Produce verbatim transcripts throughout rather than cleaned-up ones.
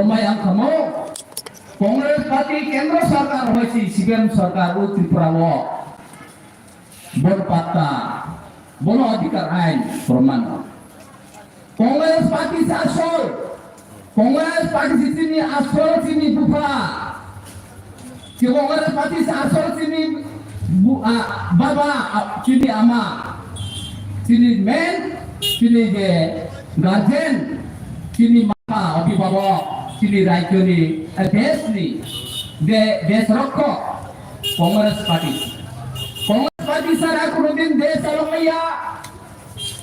Mai ang kamo, Congress party kendro sarkar hoi si C P M sarkar o Tripura o. Bon patta, bono adhikar ain proman. Congress party sa asol, Congress party si chini asol chini bupha. Ki Congress party sa asol chini bu-, a, baba, a, chini ama, chini men, chini je guardian, chini mama, abhibhabok, chini rajyoni, a, deshni, de, desh rokkho, Congress party. Congress party sara kono din desh chalok maya.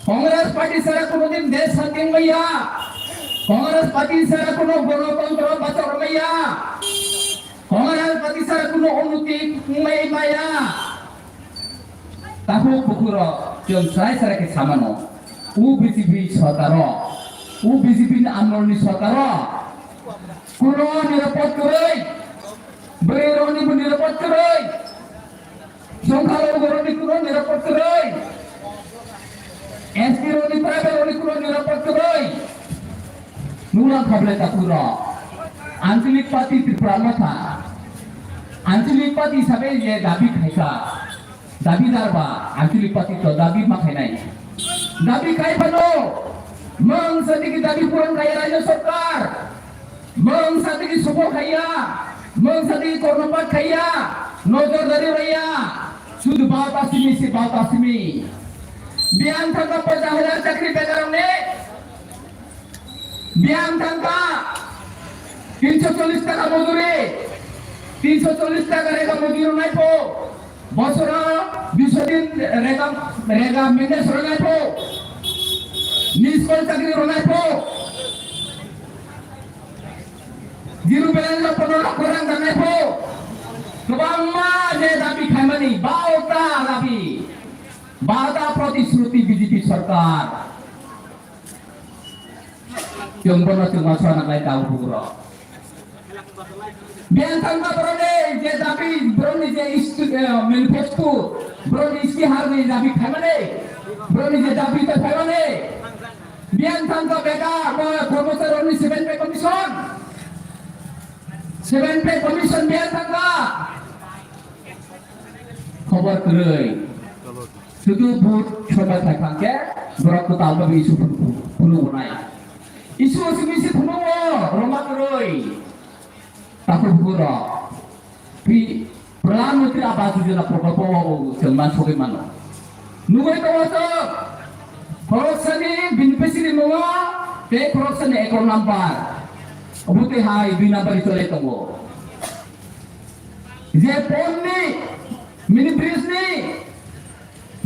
Congress party sara kono din desh santi maya. Congress party sara kono gonotantro bachok maya. Congress party sara kono unnoti wngmai maya. Tabuk bukurok chwng chwrai chwrai khe samano. U B J P sorkaro, u B J P ni amroni sorkaro kuno nirapod kwrwi, bwrwi rokni bo nirapod kwrwi, songkha rok borokni kuno nirapod kwrwi, S T rokni tribal rokni kuno nirapod kwrwi. Nuklang kha ble takhuk rok. Anchalik party Tripura Motha. Anchalik party hisabe je dabi khaikha. Dabi darba, Anchalik party to dabi ma khainai. Dabi khai phano, mung sati ki dabi puran khaiya rajya sarkar. Mung sati ki supo khaiya, mung sati ki kornopat khaiya, nojor dari raya. Sudu bauta simi si bauta simi. Biang thangka pacha hajar chakri bekar ne. Biang thangka, tinsho chollish taka mojuri, tinsho chollish taka rega mojuri ronai pho, bosoro duisho din rega, rega maintenance ronai pho, niskol chakri ronai pho, zero balance o pono lakh rang danai pho, kwbangma je dabi khaimani, bauta dabi, bauta protishruti B J P sarkar. Chwng bono chwngma sona khlai tabuk bukurok. Biang thangma borokni je dabi, borokni je istu-, eh, manifesto, borokni istiharni dabi khaimani, borokni je dabi ta khaimani. Biang thangka beka, bo, kormochari rokni seven pay commission. Seven pay commission biang thangka. Khobor kwrwi. Sudu vote soba thai phang khe borok kwtal bai issue phunu, phunu, phunu nai. Issue aswk issue phunu o rwma kwrwi. Takhuk bukurok. Pi-, Pradhan Mantri Awas Yojana Prokolpo o chwng ma sogwi mano. Nugwi tongo chwng. Khoroksani beneficiary mungo tei khoroksani account number. Obo twi hai dui number ni chole tongo. Je ponni, mini bridge ni,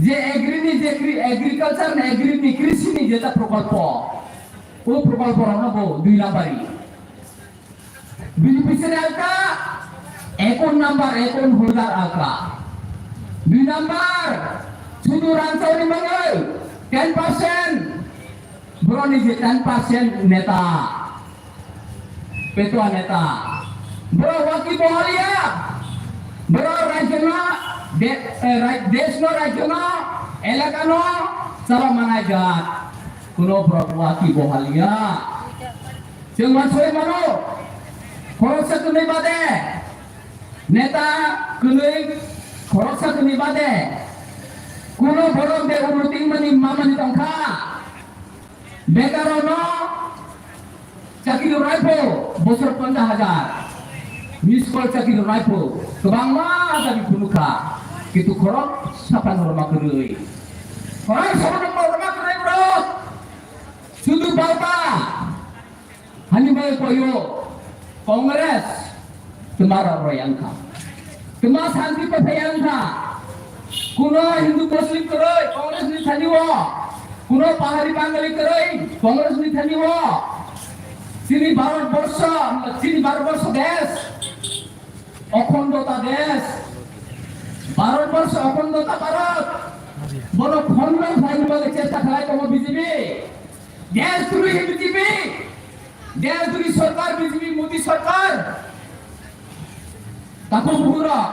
je agri ni, je agri-, agriculture ni, agri ni, krishi ni jeta prokolpo, o prokolpo rokno bo dui number ni. Beneficiary alka, account number, account holder alka. Dui number, sudu rangchakni manwi ten percent, borokni je ten percent neta. Petua neta. Borok waki bohaliya. Borok rajyono, de-, eh, raj-, deshno, rajyono, elakano chalo manai jat. Kuno borok waki bohaliya. Chwng ma soi mano. Khoroksa kwnwi bade. Neta kwnwi, khoroksa kwnwi bade. Kuno borok de ulo tingmani mamani tongkha. Bekarokno chakri rwnai pho, bosor ponchas hajar. Miskol chakri rwnai pho, kwbangma dabi phunukha. Kintu khoroksa phano rwma kwrwi. Khoroksa phano rwma kwrwi borok. Sudu bauta. Hani bai koyo Congress twma rok roi ang kha. Twma santi pathai ang kha. Kuno Hindu Muslim kwrwi Congress ni thani o. Kuno Pahari Bangali kwrwi Congress ni thani o. Chini Bharat Borsho, chini Bharat Borsho desh. Okhondo ta desh. Bharat Borsho okhondo ta Bharat. Bono khondon khlaini bagwi chesta khlai tongo B J P. Desh drohi B J P. Desh drohi sarkar B J P Modi sarkar. Takhuk bukhuk rok.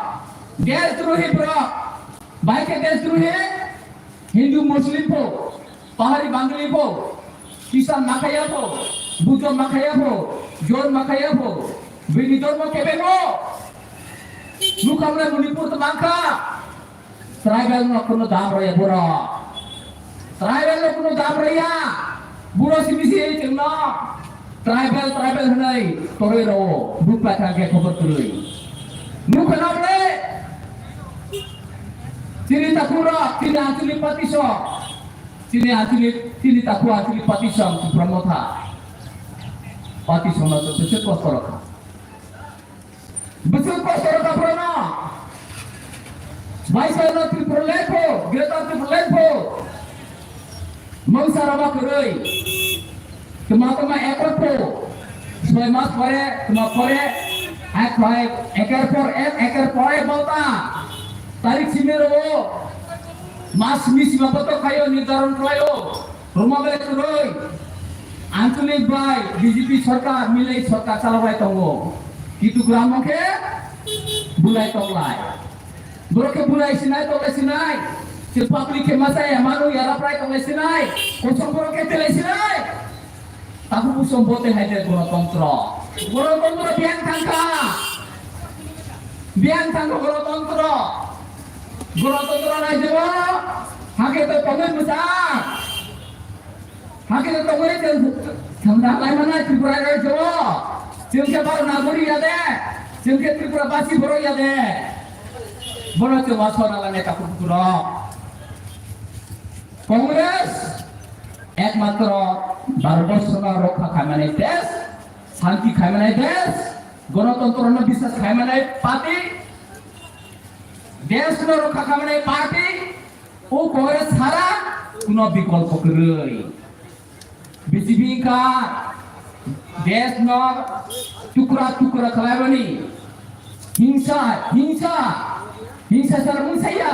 Desh drohi borok. Bai khe desh drohi. Hindu Muslim pho. Pahari Bangali pho. Kisan Nakhaya pho. Bujo makhaya pho, jon makhaya pho, bini dormo kebego. Nukamle Manipur to mangkha. Tribal no kuno dam raya buro. Tribal no kuno dam raya. Buro simi si chengno. Tribal, tribal hwnwi toroi rao. Bukla kha khe khobor kwrwi. Nukhana ble. Chini takhurok, chini anchalik party sok. Chini anchalik, chini takhu anchalik party sok, Tipra Motha. Party sok no to bwswk kosto rokha. Bwswk kosto rokha phrano. Baisa no Tripura lengpho, Greater Tripura lengpho. Mungsa rama kwrwi. Tuma tuma ekor po. Soi mas pore, tuma pore. Ek bhai, eker por ek, eker pore bolta. Tarik simi ro. Mas simi sima boto khayo nirdaron khlayo. Roma bele kwrwi. Anchalik bai B J P sorkar milai sorkar chalawai tongo. Kitu gram khe bulai tonglai. Borok khe bulai sinai, tole sinai. Se public khe masa ya manu ya raprai tole sinai. Kosong borok khe tele sinai. Tabu kusom bote hai de gonotontro. Gonotontro biang thangkha. Biang thangkha gonotontro. Gonotontro nai jebo. Hake to tongoi musa. Hake to tongoi jeng. Samda lai mana Tripura nai jebo. Jeng khe bar nagori ya de. Jeng khe Tripura basi boro ya de. Bono jebo sona la neta kukurok. Congress ekmatro Bharatborsono rokha khaimani desh, shanti khaimani desh, gonotontrono biswas khaimani party, deshno rokha khaimani party, o Congress sara kuno bikolpo kwrwi. B J P wngkha deshno tukra tukra khlaimani. Hingsa, hingsa, hingsa sar mungsaya.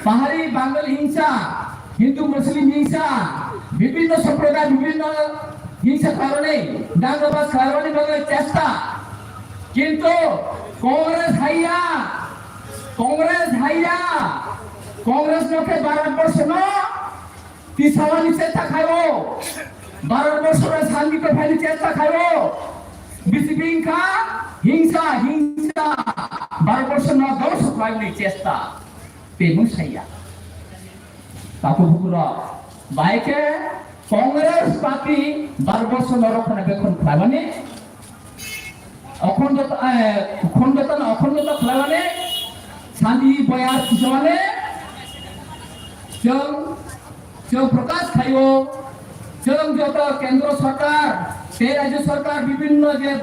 Pahari Bangal hingsa, Hindu Muslim hingsa, bibhinno sampradaya, bibhinno hingsa khlaimani, dangabas khlaimani bagwi chesta. Kintu Congress haiya, Congress haiya, Congress no khe Bharatborsono Tisawani chesta khaio, Bharatborsoro shanti kwphaini chesta khaio, B J P wngkha hingsa, hingsa, Bharatborsoro dongso khlaimani chesta, tei mungsaya. Takhuk bukurok, bai khe Congress party Bharatborsoro khana bekhon khlaimani, Okhondo, eh, khondota na okhondota khlaimani, shanti boya sisamani, chwng, chwng prokash khaio, chwng joto kendro sarkar, tei rajyo sarkar bibhinno je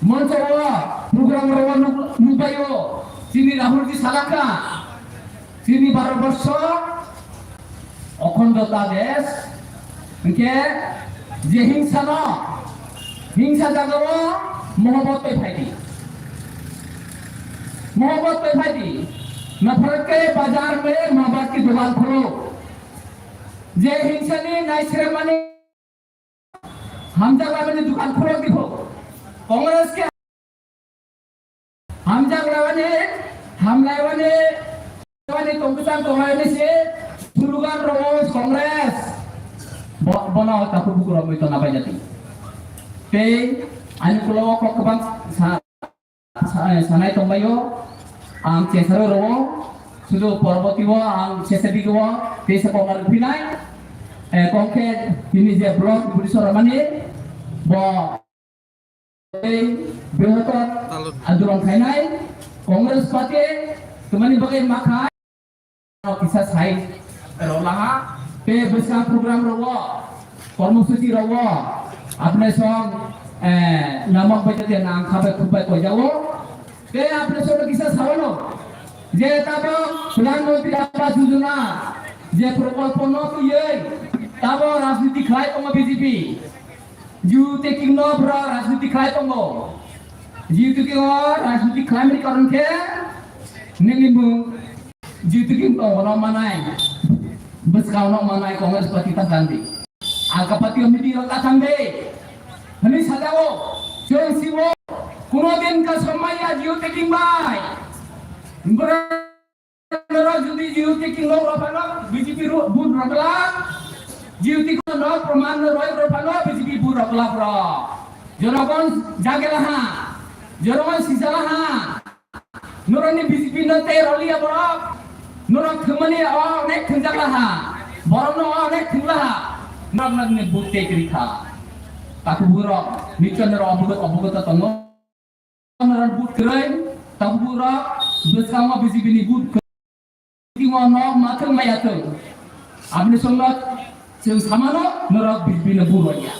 moncho o program rok nukbaio, chini Rahul ji salakha. Chini Bharatborsho okhondota desh, hwnkhe je hingsa no, hingsa jagao mohobot twi phaidi. Mohobot twi phaidi. Napharkhe bazar me mohobot ki dukan khulo. Je hingsani naisremani Hamjak laimani dukan khulok di kho. Congress ke hamjak laimani, hamlaimani, laimani tongkisang tonglaimani se slogan rogo Congress. Bo-, bono takhuk bukurok mui tongna bai jati. Tei ani ulo o kok kwbang sa-, Sa-, sanai tongbaio, ang chesaro rwo, sudu poroboti o ang chesadi o, teisa kok ar phinai, eh, kok khe tini je block Buddhist Ramani, bo tei bihotop andolon khainai, Congress party, tumani bagwi makha. Kisa sai rok laha, tei bwsa program rogo, kormosuchi rogo, apne song, eh, namak bai tei nang khabai khukbai koijao. Tei apne song kisa sawano, je tabo Pradhan Mantri Awas Yojana, je prokolpo no twiwi, tabo rajniti khlai tongo B J P. Jiu taking no bwrok rajniti khlai tongo. Jiu taking o rajniti khlaimani karon khe nini mung jiu taking tongo no manai, bwskang no manai Congress party ta thangdi. Alka party o meeting rok ta thangdi. Hwnwi sajao, chwng sibo kuno din ka somai ya jiu taking bai. Bwrok Noro jodi J U T king nok rw phano B J P ro-, vote rw glak. J U T king nok proman no roi rw phano B J P vote rok labrok. Jonogon jagelaha. Jonogon sijalaha. Norokni B J P no tei roliya borok. Norok thwngmani o onek thwngjak laha. Borokno o onek thwng laha. Norok nokni vote tei kwrwi kha. Takhuk borok, nichon norok obogo-, obogoto tongo. Norok vote kwrwi, takhuk borok, bwskango B J P ni vote kwrwi. Timo nok mathwng maya thwng. Aboni songno chwng samano norok B J P no vote rwya.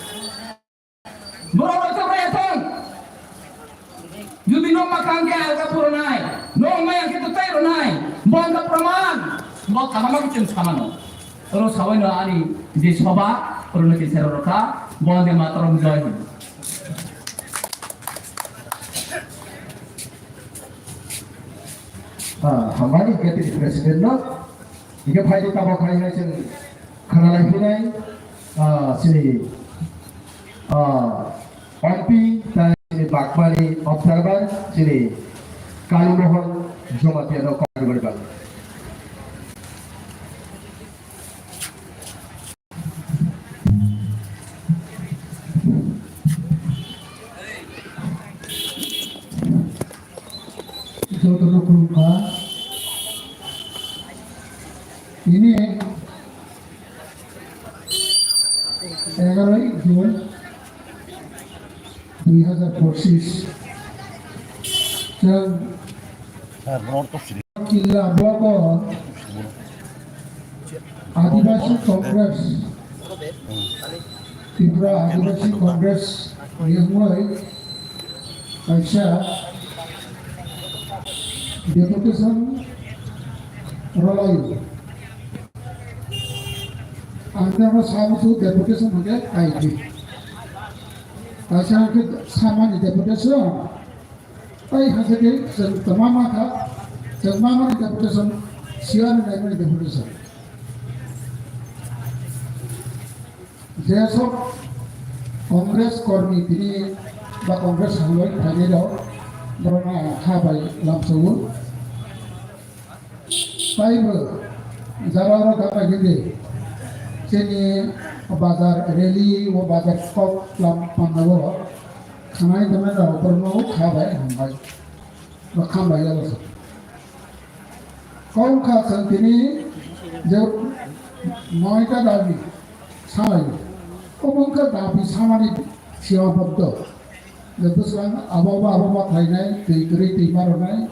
Borok rok chwng rwya thwng. Jodi nok makhang khe alga phuranai, nok maya khe twtwi rwnai, bo wngkha praman. Bo kaham khe chwng samano. Oro sabaino ani je soba, oro no khe sero rokha, bo wngkha matrom joy. Ah, hambai, Deputy President no. Hingke phaidi tabok hai hai chwng khwnalai phinai, ah, chini, ah, M P tai chini Bagmani observer chini Kalimohon Jamatia no kok kari bari bang. Jotono khulumkha. Ini egaroi June dui hazar pochis. Chwng Killa block o Adivasi Congress, Tripura Adivasi Congress ni wngwi kaisa deputation rwlaio. Ang tamo sabusu deputation hwnkhe kaidi. Kaisa hwnkhe samani deputation. Tai hwnkhe chwng tama ma kha, chwng ma mani deputation, siyan naimani deputation. Jesok Congress kormi tini ba Congress hamloi phainai rok, borok ha bai lamsao. Taibo jara oro gana gini chini bazar rally o bazar kok lam panna o khanai tongna rok borno kha bai hambai. Ba kha bai yalo sa. Kok kha chwng tini je noita dabi samai. Obo wngkha dabi samani sima boddo. Je bwswng abo ba abo ba khlainai twi kwrwi twi ma rwnai.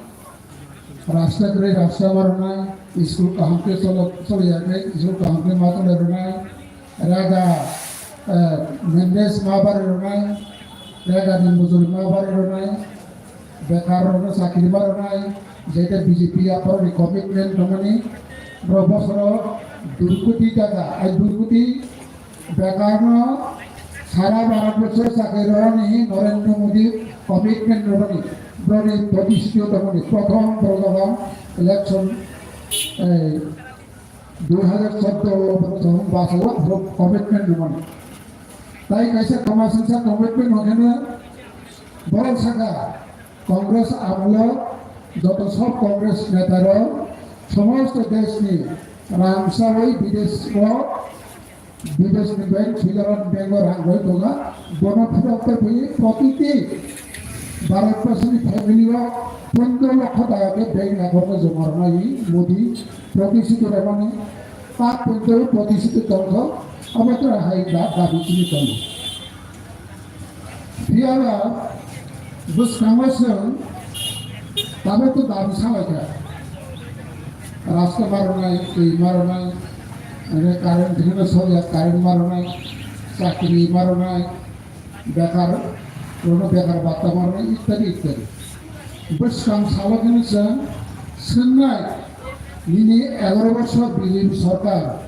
Rasta kwrwi rasta ma rwnai, school kaham khe cholo-, choliya khe school kaham khe ma tongna rwnai, raga, eh, maintenance ma bari rwnai, raga ni mujuri ma bari rwnai, bekar rokno chakri ma rwnai, jeta B J P aphuru ni commitment tongmani, borok bosoro dui koti taka, ai dui koti Bekarno sara Bharat borso chakri rwrwkni Narendra Modi commitment rwrwkni broni protishito tongmani prothom borok election, eh, dui hazar chordo o borok basao borok commitment rwmani. Tai kaisa komasingsa commitment hwnkhe no borok saka Congress amolo joto sob Congress netarok somosto deshni rang sawi bidesho Bideshni bank, Switzerland bank o rang rwi tongo. Bono phirok tei bui protiti Bharatbasini family o pondro lokho taka khe bank account o joma rwnai Modi protishiti rwmani. Tak pondro protishiti tongkho, abo to hai da dabi chini tongo. Phiya ba bwskango chwng tabuk to dabi salaikha. Rasta ma rwnai, twi ma rwnai, ene current hino sokya, current ma rwnai, chakri ma rwnai, bekar, rono bekar bhatta ma rwnai, ittadi, ittadi. Bwskang salo hino chwng swngnai, nini egaroh bosor B J P sorkar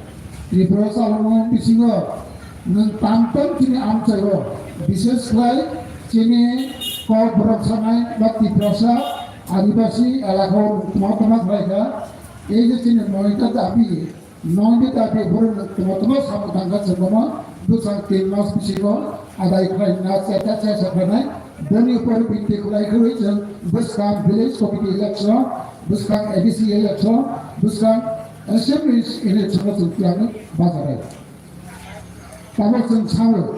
Tripura chalokmani bisingo nwng tam tam chini amchaio, bishesh khlai chini Kokborok sanai ba Tiprasa Adibasi elakao nwng tma tma khlaikha. Ei je chini noita dabi, noita dabi borok nwng tma tma samung tangkha chwng bono bwsang tin mas bisingo adai khlaina cheta chesa khlainai. Boni upor binte khlai khlai chwng bwskang village committee election, bwskang A D C election, bwskang assembly election o chwng tiyangwi bacharai. Tabuk chwng sao,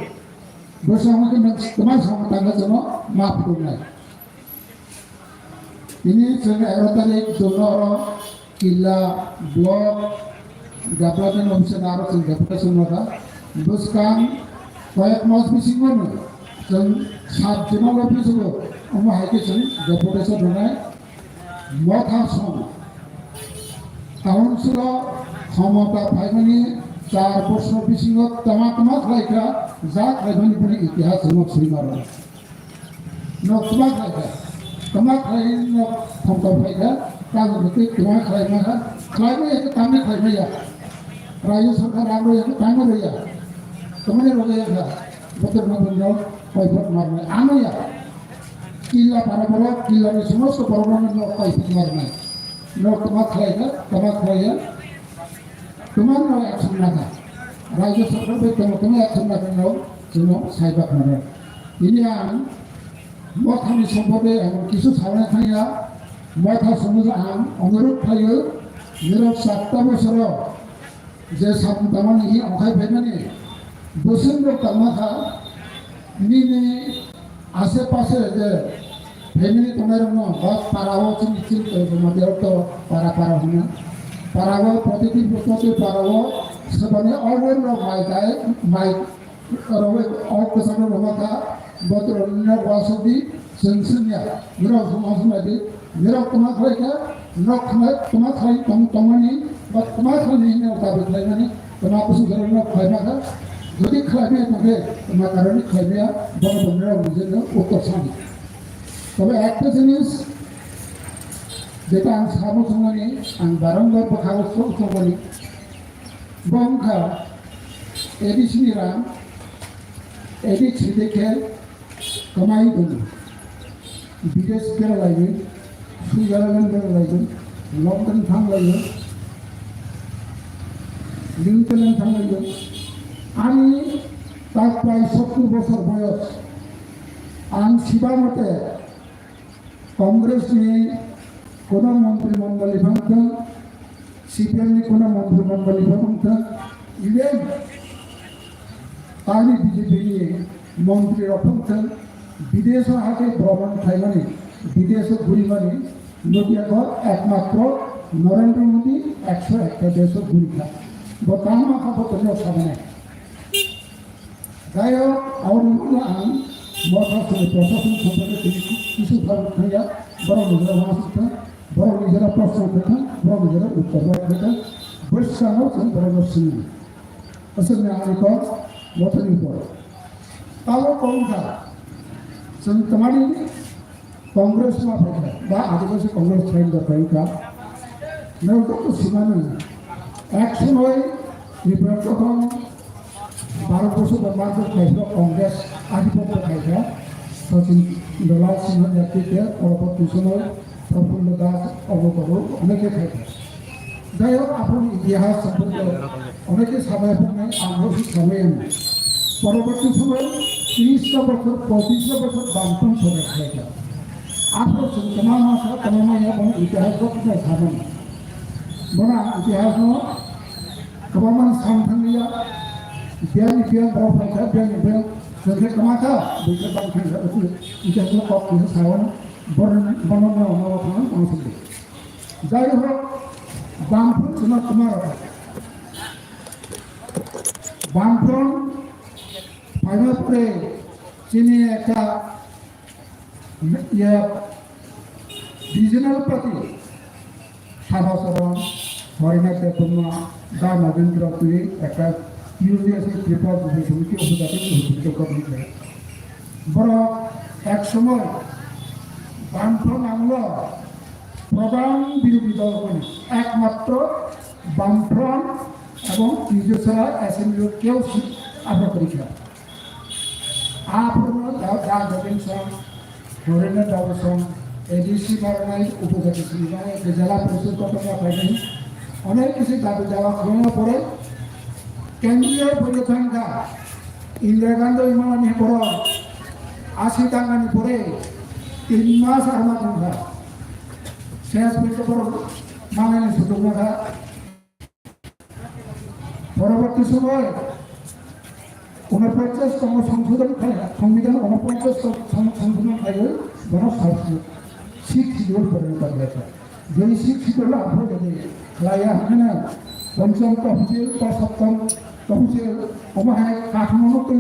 Bwskango khe nwng kwma samung tangwi chwngno ma phunuknai. Tini chwng egaro tarik June oro Killa block development office aro chwng deputation rwkha. Bwskang koyek mas bisingo no chwng sub zonal office o omo hai khe chwng deputation rwnai. Motha song council o khomota phaimani char bosor bisingo tama tama khlaikha, ja khlaimani bini itihas no swima rwna. Nok tama khlaikha, tama khlai nok khomta phaikha, tamo bwtwi tama khlaima kha, khlaimaya khe tamni khlaimaya. Rajya sarkar rang rwya khe tamni rwya. Tamni rwya kha, botor botor nok paiphat marnai. Ano ya. Killa para borok, killa ni somosto borok rok no paiphat marnai. Nok tama khlaikha, tama khlaiya. Tama no action naka. Rajya sarkar bai tama tama action naka no, chwngno saibak mano. Ini ang Mothani sombonde emon kisu sana thangya, motha somojo ang onurodh khlaio, nirok satta bosoro je samung tangmani hi ongkhai phaimani, bwswk rok tangma kha, nini ashe pashe je family tongnai rokno ba para o chini chini tongma de to para para hwnna, para o protiti protiti para o sebani ogon rok mai dai mai Oro o kwchangma rwma kha, botorok nini wasuk di, chwng swngya. Nirok thuma thuma di, nirok kwma khlai kha, nok khna kwma khlai tong tongmani, ba kwma khlai ni hwnwi dabi khlaimani, kwma kusuk khe nok khlai ma kha. Jodi khlai maya tong khe, kwma karoni khlai maya, bono bo nirok nijeno uttor sani. Tobe ekta jinis, jeta ang sabo thangmani, ang barombar bwkha o sok thangmani, Bo wngkha A D C ni rang, A D C de khe kwmai tono. Bidesh beralaigwi, Switzerland beralaigwi, London thanglaigwi, New Zealand thanglaigwi. Ani tak prai sottur bosor boyos. Ang siba mote Congress ni kono montri mondoli phang thang, C P M ni kono montri mondoli phang thang, even tani B J P ni montri rok phang thang, bidesh o hake bhromon khlaimani, bidesh o ghurimani, nukya kho ekmatro Narendra Modi ekso ekta desh o ghuri kha. Bo tamo kha bo tongno sabonai. Jai hok, aboni ulo ang motha songni proshasoni somporke tini kisu phalwi thangya, borok nijera uansuk thang, borok nijera proshno khe thang, borok nijera uttor bai khe thang, bwskango chwng borokno swngwi. Aswkni ani kok mothani upor. Tabuk kok wngkha, chwng twmani Congress ma phaikha, ba Adivasi Congress phaina da phaikha. Nang to simani action oi ni prothom Bharat borso ba Bharat phaikha Congress Adivasi phaikha. Sachin Dalal Singh netrite, Prabhat Kishan, Prafulla Das, Abhupado, oneke phaikha. Jai hok, aphuru itihas somporke Oneke samai phunai ang bo si samai ang. Poroborti somoi tris ta bochor, pochis ta bochor Bamfront sorkar khlaikha. Aphuru chwng kwbangma sa kwbangma ya bono itihas rok khe samani. Bono ang itihas no kwbangma sam thangya. Biyang biyang borok phaikha, biyang biyang chwng khe kwma kha, bwkhe bang thangkha, itihas no kok kisa sawan, bono bono no thang ang sandi. Jai hok, Bamfront chwngno kwma rwkha. Bamfront phaina pore chini ekta, ya, regional party, Sabha Soron, Horinath Debbarma, Da Nagendra twi ekta U D S Tripura Jati Samiti Upojati Upojati Committee. Borok ek somoy Bamfront amolo prodhan birodhi dol mani ekmatro Bamfront ebong Twijosara Assembly o keu si abro korikha. Aphuru da da Gobind Song, Horendra Debbarma Song, A D C Maranai, Upojati Song, Jela Porishod kotor ma phainai. Onek kisi dabi dawa khulona pore, kendriyo pore thangkha, Indira Gandhi imani poro, asi tangani pore, tin mas ama thangkha. Ses pore poro, manani sutuk makha. Poroborti somoy Unoponchas tong songsodon khlai, songbidhan unoponchas tong songsodon khlaiwi bono sixth schedule porinorito khlaikha. Jei sixth schedule aphuru jodi khlaiya hwnkheno ponchom tahsil ba saptom tahsil omo hai kathamo no twi